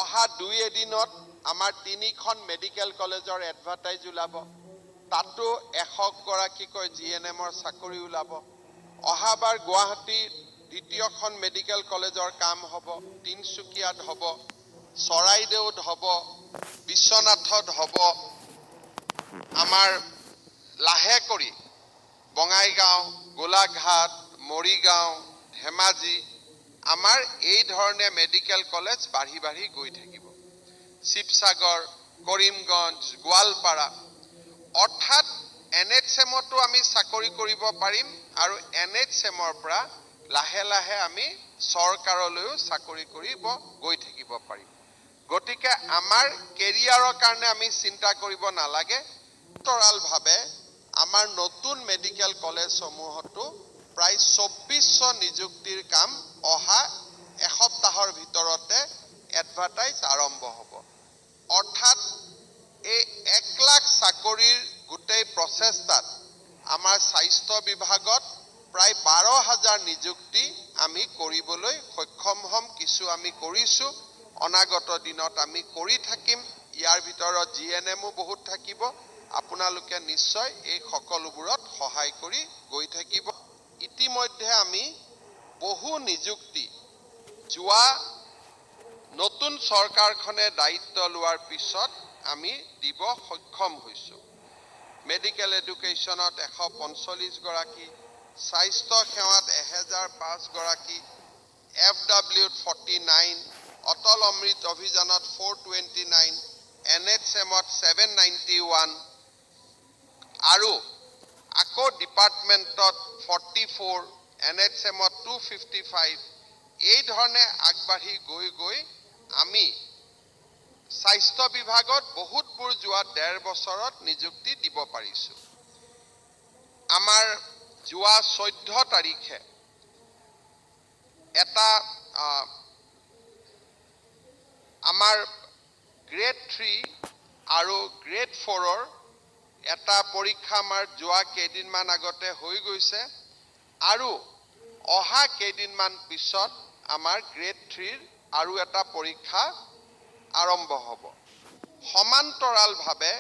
অহা দুই এদিনত আমাৰ 3খন মেডিকেল কলেজৰ এডভাৰটাইজ ওলাব, তাতো 100 গৰাকীকৈ জিএনএমৰ চাকৰি ওলাব। অহাবাৰ গুৱাহাটীৰ দ্বিতীয়খন মেডিকেল কলেজৰ কাম হ'ব, তিনিচুকীয়াত হ'ব, চৰাইদেউত হ'ব, বিশ্বনাথত হ'ব। আমাৰ লাহে কৰি বঙাইগাঁও, গোলাঘাট, মৰিগাঁও, ধেমাজি, আমাৰ এই ধৰণে মেডিকেল কলেজ বাঢ়ি বাঢ়ি গৈ থাকিব। শিৱসাগৰ, কৰিমগঞ্জ, গোৱালপাৰা। অৰ্থাৎ এনএইচএমতো আমি চাকৰি কৰিব পাৰিম আৰু এনএইচএমৰ পৰা লাহে লাহে আমি চৰকাৰলৈও চাকৰি কৰিব গৈ থাকিব পাৰিম। গতিকে আমাৰ কেৰিয়াৰৰ কাৰণে আমি চিন্তা কৰিব নালাগে। সমান্তৰালভাৱে আমাৰ নতুন মেডিকেল কলেজসমূহতো প্ৰায় 2400 নিযুক্তিৰ কাম অহা এসপ্তাহৰ ভিতৰতে এডভাৰটাইজ আৰম্ভ হ'ব। অৰ্থাৎ এই 1 লাখ চাকৰিৰ গোটেই প্ৰচেষ্টাত আমাৰ স্বাস্থ্য বিভাগত প্ৰায় 12,000 নিযুক্তি আমি কৰিবলৈ সক্ষম হ'ম। কিছু আমি কৰিছোঁ, অনাগত দিনত আমি কৰি থাকিম। ইয়াৰ ভিতৰত জিএনএমো বহুত থাকিব। আপোনালোকে নিশ্চয় এই সকলোবোৰত সহায় কৰি গৈ থাকিব। ইতিমধ্যে আমি বহু নিযুক্তি যোৱা নতুন চৰকাৰখনে দায়িত্ব লোৱাৰ পিছত আমি দিব সক্ষম হৈছোঁ। মেডিকেল এডুকেশ্যনত 145 গৰাকী, স্বাস্থ্য সেৱাত 1005 গৰাকী, এফ ডাব্লিউত 49, অটল অমৃত অভিযানত 429, এনএইচএমত 791 আৰু আকৌ ডিপাৰ্টমেণ্টত 44, এনএইচএমত 255। এই ধৰণে আগবাঢ়ি গৈ গৈ আমি স্বাস্থ্য বিভাগত বহুতবোৰ যোৱা ডেৰ বছৰত নিযুক্তি দিব পাৰিছোঁ। আমাৰ যোৱা 14 তাৰিখে এটা আমাৰ গ্ৰেড 3 আৰু গ্ৰেড 4ৰ এটা পৰীক্ষা আমাৰ যোৱা কেইদিনমান আগতে হৈ গৈছে আৰু অহা কেইদিনমান পিছত আমাৰ গ্ৰেড 3ৰ আৰু এটা পৰীক্ষা আৰম্ভ হ'ব। সমান্তৰালভাৱে